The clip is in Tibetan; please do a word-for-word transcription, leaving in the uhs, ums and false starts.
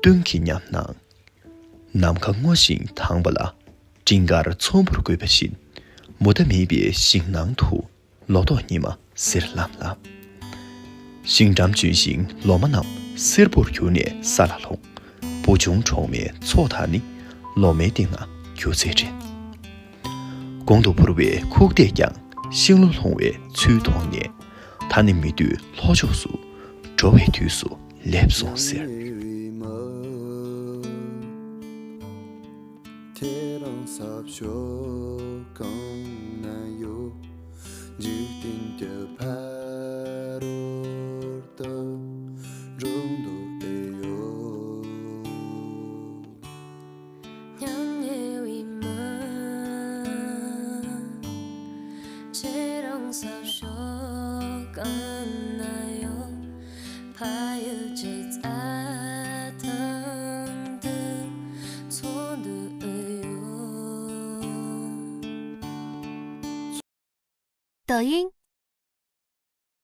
གཏུན་གྱི་ཉམས་སྣང་། ནམ་མཁའ་སྔོ་ཞིང་དྭངས་པ་ལ། སྤྲིན་དཀར་ཚོམ་བུར་བཀོད་པ་བཞིན། མུ་མཐའ་མེད་པའི་ཞིང་ནང་དུ། ལོ་ཏོག་ཉི་མ་གསེར་ལམ་ལ། ཞིང་འགྲམ་ལྗོན་ཤིང་ལོ་མ་རྣམས་སེར་པོར་གྱུར་ནས་ས་ལ་ལྷུང་། བུ་ཆུང་གྲོག་མའི་ཚོགས་དག་ནི། ལོ་མའི་སྟེང་ན་སྒྱུ་རྩལ་འགྲན། གོང་དུ་འཕུར་བའི་ཁུག་རྟས་ཀྱང་། ཤིང་ལོ་ལྷུང་བའི་ཚུལ་མཐོང་ནས། ད་ནི་མི་སྡོད་ལྷོ་ཕྱོགས་སུ། འགྲོ་བའི་དུས་སུ་སླེབས་སོང་ཟེར། ཁྱེད་རང་ས་ཕྱོགས་གང་ན་ཡོད། འཇིག་རྟེན་གྱི་ཕ་རོལ་ཏུ་འགྲོ་འདོད་དེ་ཡོད། སྙན་ངེ་བའི་མི། ཁྱེད་རང་ས་ཕྱོགས་གང་ན་ཡོད། ཕ་ཡུལ་གྱི་རྩྭ་ཐང་དུ་འཚོ་འདོད་ཡོད། 抖音